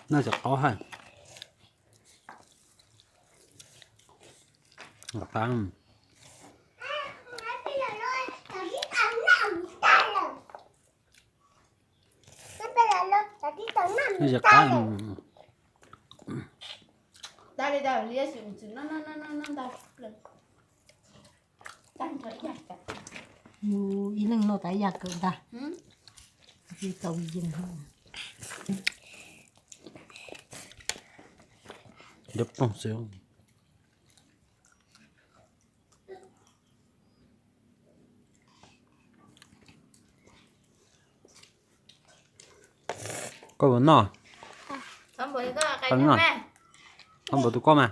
Noj cov qaub hab. Qab. Noj cov qab. Ib leeg noj tas ib yam kawm ntag. Tsis tau yees. Ntiab poog xwb. Koj puas noj? Koj noj. Koj npuab tus koj mas.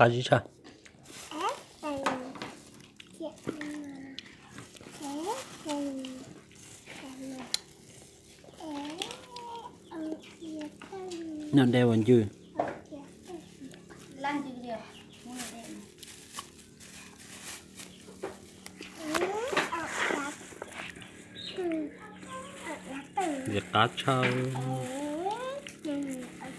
Qab zib tshaj. Noj dej ua ncwg. Ntxim qab tshaj. Ntxim qab.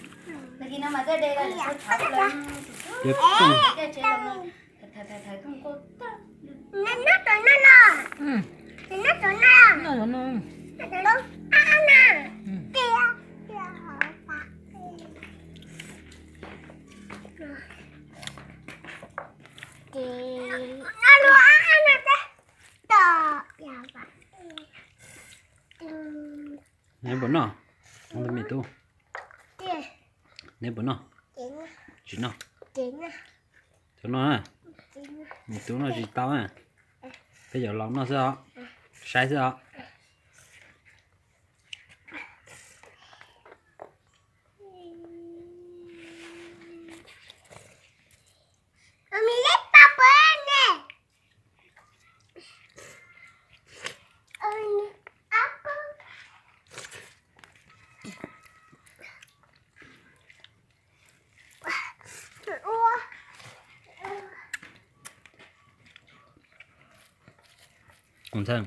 Neb puas noj? Me tub, neb puas noj? Tsis noj. Tsis noj na. Me tub noj tsis tau na. Peb yuav los noj xwb os, saib xwb os. Ntxhee,